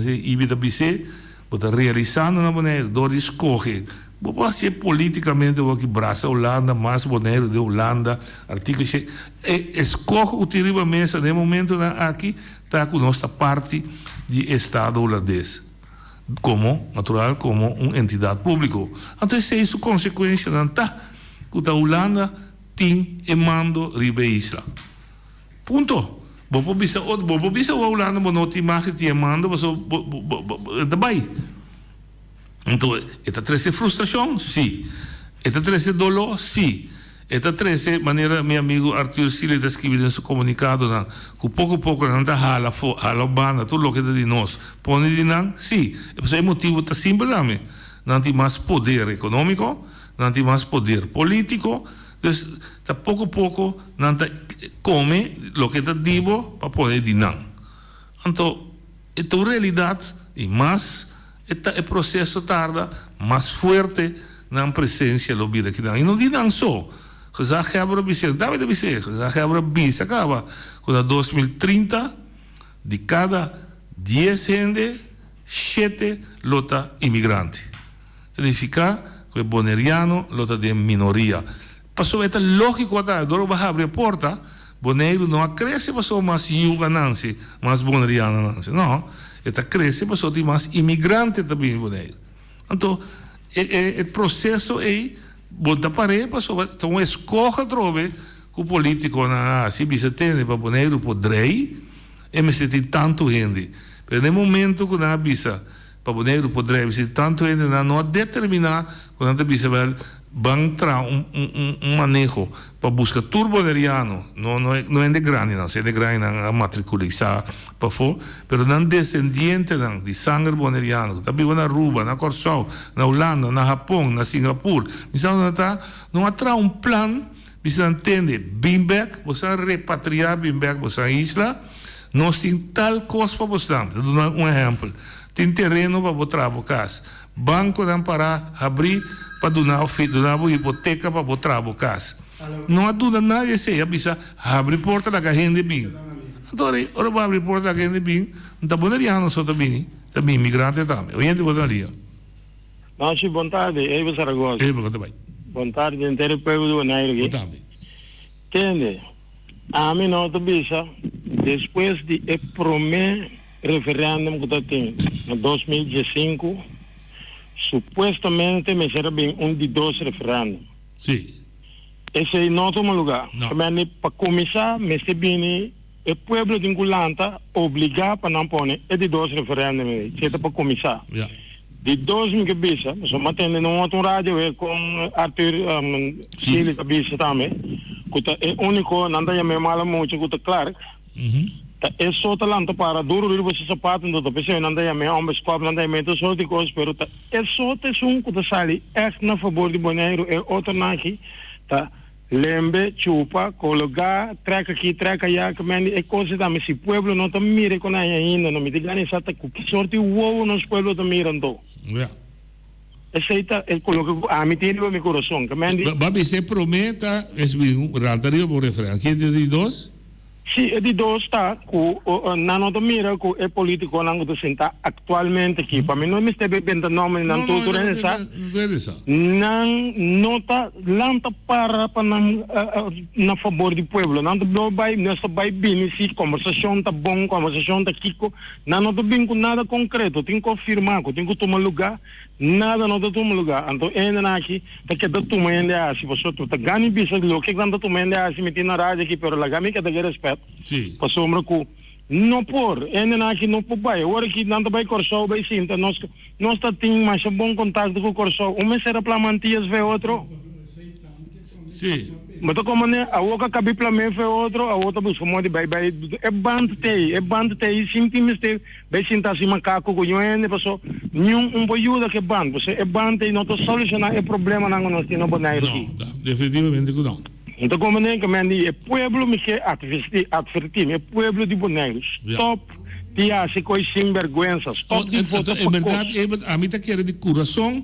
I mi ta bis'é, bo ta realisando na Boneiru dor di skohe. Bo por hasié politikamente awor ki brasa Hulanda, mas Boneiru den Hulanda, artíkulo she. E eskoho ku tin riba mesa den e momentonan aki ta ku nos ta parti di estado hulandes komo, natural, komo un entidat públiko. Anto esei su konsekuenshanan ta ku ta Hulanda tin e mando riba e isla. Punto. Bo por bisa otro, bo por bisa wou Hulanda bo no tin mag di tin e mando pasobra bo bo bo bo e ta bai. Anto e ta trese frustrashon? Si. E ta trese doló? Si. E ta trese, manera mi amigu Arthur Sealy ta skibi den su komunikadonan, ku poko poko nan ta hala afó, hala un banda tur loke ta di nos, pone di nan? Si. E pasobra e motibu ta simpel tambe, nan tin mas poder ekonómiko, nan tin mas poder polítiko, Dus ta poko poko nan ta kome loke ta di bo pa pone di nan. Anto e ta un realidat i mas e ta e proseso tarda mas fuerte nan presensia lo bira kinan. I no di nan so. Gezaghebber a bis'é, David a bis'é, gezaghebber a bisa kaba ku na 2030 di kada dies hende shete lo ta imigrante. Ta nifiká ku e boneriano lo ta den minoria. Pasobra e ta lógiko ta, dor ku bo habri e porta, Boneiru no a krese pasobra mas yu a nanse, mas boneriano a nanse. No, e ta krese pasobra tin mas imigrante ta bini Boneiru. Anto, e e e proseso ei bo ta par'é pasobra ta un eskoho atrobe ku polítikonan a hasi bisa tende pa Boneiru por drei e mester tin tantu hende. Pero na e momento ku nan a bisa Pa Boneiru por drei si tantu hendenan no a determiná ku nan ta bisa bel ban traha un un maneho pa buska tur boneriano, no no no hende grandinan, si hende grandinan a matrikulisá pafó, pero nan desendientenan di sanger boneriano ku ta biba na Aruba, na Kòrsou, na Hulanda, na Hapon, na Singapur, mi sa unda nan ta, no a traha un plan bisa nan tende bin bèk, boso a repatriá bin bèk boso a isla. Nos tin tal kos pa bosnan. Ta duna un ehèmpel. Tin tereno pa bo traha bo kas. Bankonan pará habrí pa duna duna bo hipoteka pa bo traha bo kas. No a duna nadie esei. A bisa, habri porta laga hende bin. Anto ora ora bo habri porta laga hende bin, no ta boneriano so ta bini, ta bin migrante tambe. Oyente bo ta na lia. Nochi, bon tardi, Evo Zaragoza. Evo, kon ta bai? Bon tardi henter e pueblo di Boneiru aki. Bon tardi. Tende, ami no ta bisa despues di e prome referendum ku ta tin na 2015, supuestamente mester a bin un di dos referendum. Si. Esei no tuma luga. No. Pa kuminsá mester bini. E pueblo tin cu lanta obliga pa nan pone e di dos referendum ey, si e ta pa cuminsa. Di dos mi ke bisa, pasobra mi a tende na un otro radio e con Arthur Sealy ta bisa tambe, cu ta e unico, nan ta yama e mala mucha cu ta Clark, ta e so ta lanta para duro riba su sapato, enton ta pesey nan ta yama e hombre scop, nan ta yama e tur soort di cos, pero ta e so ta esun cu ta sali echt na fabor di Boneiru, e otronan aki ta. Lembe, chupa, kologá, trèk aki, trèk ayá, ke men di e kos ei tambe si pueblo no ta mira kon ei ainda no mi ta gana sa ta ku ki sort di wowo nos pueblo ta mira anto. Ja. Esei ta e loke ku ami tin riba mi kurason, ke men di. Ba bisa e promé ta es bin ranta riba bo referèndum. Ken ta di dos? Sí, e di dos ta ku nan no ta mira ku e politikonan ku ta sintá aktualmente aki, pa mi no mester be benta nòmber di nan tur, tur hende sa, nan no ta lanta para pa nan na fabor di pueblo. Nan ta blo bai, nos ta bai bini si kombersashon ta bon, kombersashon ta kiko, nan no ta bin ku nada konkreto, tin ku firma ku tin ku tuma lugá. Nada no ta tuma lugar. Anto e hendenan aki ta keda tuma hende hasi pasobra ta gana bisa loke nan ta tuma hende hasi mi tin na radio aki pero laga mi keda ke respet pasobra ku no por e hendenan aki no por bai awor aki nan ta bai Kòrsou bai sinta nos nos ta tin masha bon kontakto ku Kòrsou un mester a plama Antias fe otro Bo ta komo ne awor ka kabi plam'é fe otro awor ta buska modi bai bai e band t'ei e band t'ei sin tin mester Bay sinta si macaco cu ñu hende paso niun un por yuda cu e band paso e band ey no ta soluciona e problemanan cu nos tin na Boneiru aki. No, definitivamente cu no. Mi ta comprende cu men di e pueblo mi ke adverti, adverti e pueblo di Boneiru stop di haci coy sin berguensa, stop di vota pa cos. En berdad Ebert ami ta kere di curason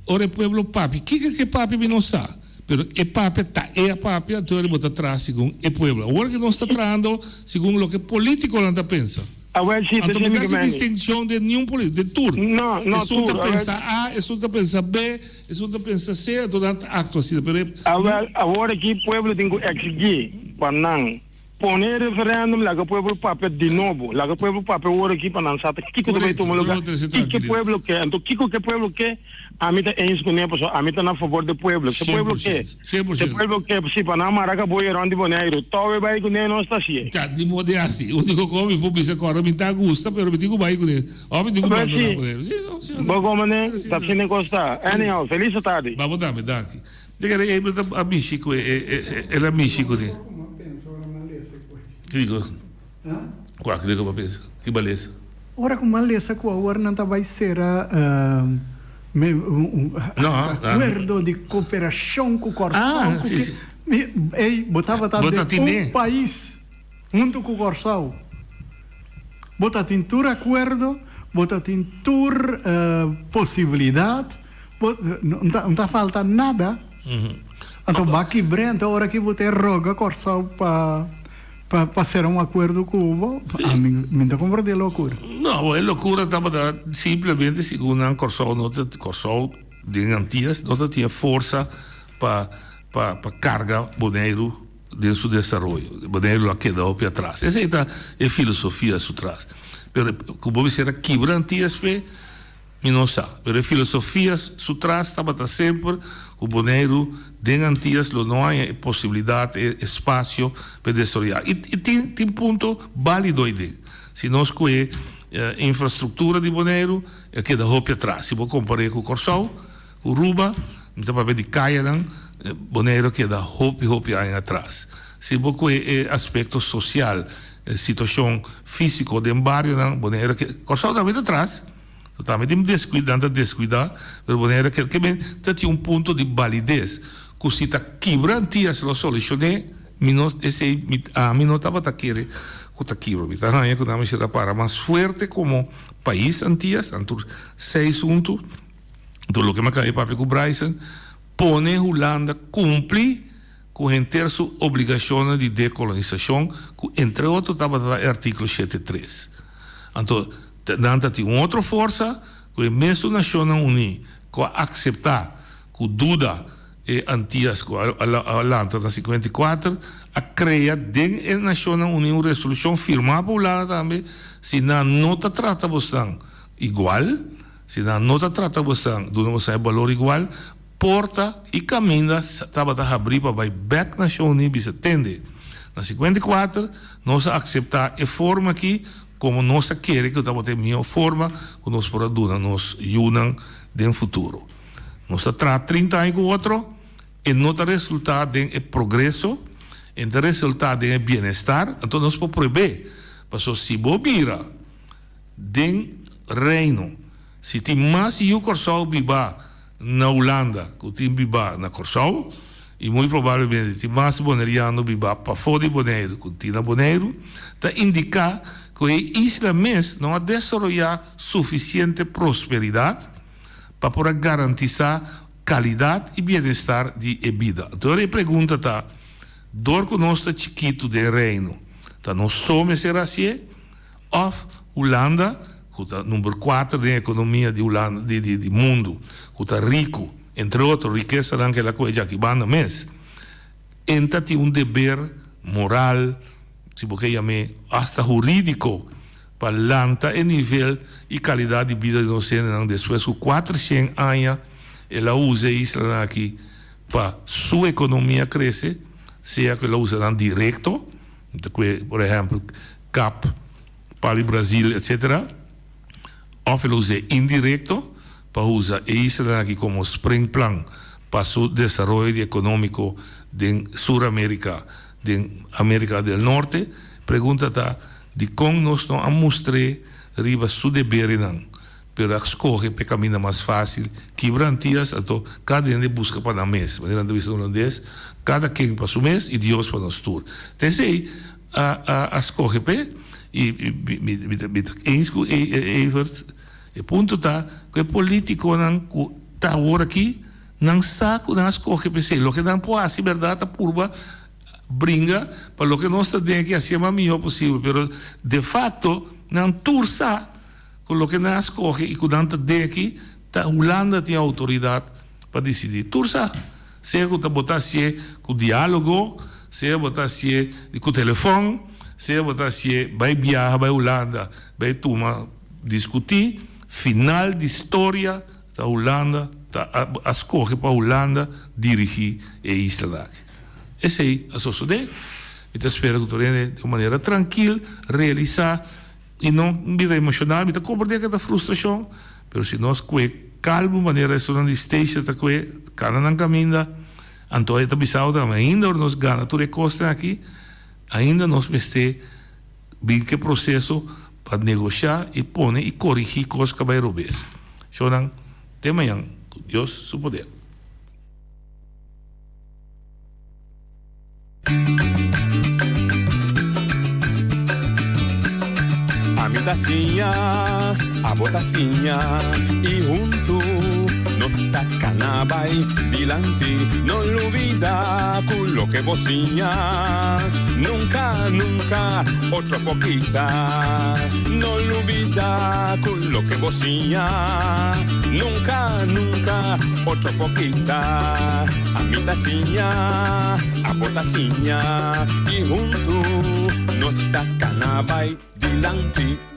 ora e pueblo papia, kico ke papia mi no sa. Pero e papia ta e a papia, anto bo ta traha segun e pueblo. Awor ke nos ta trahando segun loke politiconan ta pensa. Awel si, Anto mi ta hasi distincion den niun politico, den tur. No, no Esun tur. ta pensa A, esun ta pensa B, esun ta pensa C, anto nan ta actua asina. Pero e. Awel, awor aki pueblo tin cu exigi pa nan pone e referendum, laga pueblo papia di nobo. Laga pueblo papia awor aki pa nan sa ta kico ta bay Correcto, tuma lugar, pueblo trece kico tranquilidad. pueblo ke. Anto kico ke pueblo ke, Ami ta eens ku ne pasobra ami ta na fabor di pueblo. Se pueblo ke, se pueblo ke si pa nan mara kaboyo rond di Boneiru, towe bai ku ne nos ta hasié. Ta di modo hasi. Uniko kon mi por bisa kòrda mi ta gusta pero mi tin ku bai ku ne òf mi tin ku bandoná Boneiru. Si, no, si, Bo komo ne ta asina kos ta. Anyhow, felis tardi. Babo tambe, danki. Mi kere Abel ta a mishi ku e, el a mishi ku ne. Kiko? Kua kiko bo a pensa? Ki bo a lesa? Ora ku mi a lesa ku awor nan ta bai sera un akuerdo di koperashon ku Kòrsou ku ke ey bo tabata den un pais huntu ku Kòrsou bo ta tin tur akuerdo bo ta tin tur posibilidat bo no ta falta nada anto bo a kibr'é anto ora ki bo ta roga Kòrsou pa. Pa sera un akuerdo ku bo, ami mi ta komprendé e lokura. No, e lokura tabata simplemente segun nan Kòrsou no ta, Kòrsou den Antias no ta tin e forsa pa pa pa karga Boneiru den su desaroyo. Boneiru lo a keda hopi atras. Esei ta e filosofia su tras. Pero ku bo mester a kibra Antias p'e. Mi no sa, pero e filosofia su tras tabata semper ku Boneiru den Antias lo no haña e posibilidat, e espasio pa e desaroyá. I tin tin punto bálido aiden. Si nos kohe infrastruktura di Boneiru, e keda hopi atras. Si bo kompar'é ku Kòrsou, ku Ruba, mi ta papia di kayanan, Boneiru a keda hopi hopi aña atras. Si bo kohe e aspekto sosial, e situashon físiko den barionan, Boneiru a keda, Kòrsou tambe ta atras. So tambe tin descuida, nan ta descuida, pero Bonaire ke ke men ta tin un punto di balides cu si ta kibra Antillas lo solucione, mi no esey mi ami no tabata kere cu ta kibra. Mi ta haña cu nan mester a para mas fuerte como pais Antillas, nan tur seis hunto, enton loke mi a caba di papia cu Bryson, pone Hulanda cumpli ku henter su obligashonnan di dekolonisashon, ku entre otro tabata e artíkulo shete tres. Anto, nan ta tin un otro forsa ku e mesun Nashonnan Uní. ku a akseptá ku duda e Antias ku a lanta na 54 a krea den e Nashonnan Uní un resolushon firmá pa Hulanda tambe, si nan no ta trata bosnan igual, si nan no ta trata bosnan, duna bosnan e balor igual, porta i kaminda tabata habrí pa bai bèk Nashon Uní bisa tende. Na 54 nos a akseptá e forma akí komo nos a kere ku tabata e mihó forma ku nos por a duna nos yunan den futuro. Nos ta traha 30 aña ku otro, e no ta resultá den e progreso, e no ta resultá den e bienestar, anto nos por prohib'é. Pasobra si bo mira den Reino, si tin mas yu Kòrsou bibá na Hulanda ku tin bibá na Kòrsou, i muy probablemente tin mas boneriano bibá pafó di Boneiru ku tin na Boneiru, ta indiká ku e isla mes no a desaroyá sufisiente prosperidat pa por a garantisá kalidat i bienestar di e bida. Anto e pregunta ta, dor ku nos ta chikitu den Reino, ta nos so mester hasié òf Hulanda, ku ta number kuater den ekonomia di Hulanda di di mundu, ku ta riku, entre otro rikesanan ku el a kohe djaki banda mes, en ta tin un deber moral, si bo ke yam'é, asta hurídiko, pa lanta e nivel i kalidat di bida di nos hendenan despues ku kuatershen aña el a usa e islanan aki pa su ekonomia krese, sea ku el a usa nan direkto, ta kue por ehèmpel kap Pali Brazil etsetera, òf el a us'é indirekto pa usa e islanan aki komo springplan pa su desaroyo di ekonómiko den Sur Amerika, den Amerika del Norte. Pregunta ta, Dikon nos no a mustr'é riba su deberenan, pero a skohe p'e kaminda mas fásil, kibra Antias, anto kada hende buska pa nan mes, manera nan ta bisa na hulandes, kada ken pa su mes i Dios pa nos tur. Ta esei a a a skohe p'e, i mi mi ta mi ta eens ku Evert, e punto ta ku e polítikonan ku ta awor aki, nan sa ku nan a skohe p'esei, loke nan por hasi bèrdat ta purba bringa pa loke nos ta den aki hacié mas mihó posibel, pero de facto nan tur sa cu loke nan a scoge y cu nan ta den aki ta Hulanda tin autoridad pa dicidi. Tur sa, sea cu ta bo ta hacié cu dialogo, sea bo ta hacié cu telefon, sea bo ta hacié bay biaha bay Hulanda bay tuma discuti, final di storia ta Hulanda ta a scoge pa Hulanda dirigi e isla aki. Esei a sosodé. Mi ta spera ku tur hende di un manera trankil realisá i no bira emoshonal. Mi ta komprendé ku ta frustrashon, pero si nos kue kalmu manera esunnan di Stacia ta kue, kana nan kaminda, anto e ta bisa bo tambe ainda ora nos gana tur e kosnan aki, ainda nos mester bin ku e proseso pa negoshá i pone i korigí kos ku a bai robes. Shownan, te mañan ku Dios su poder. Ami ta siña, abo ta siña y hunto nos ta cana bay dilanti. No lubida cu loke bo siña nunca, nunca otro por kita. No lubida cu loke bo siña nunca, nunca otro por kita. Ami ta siña, abo ta siña y hunto nos ta cana bay dilanti.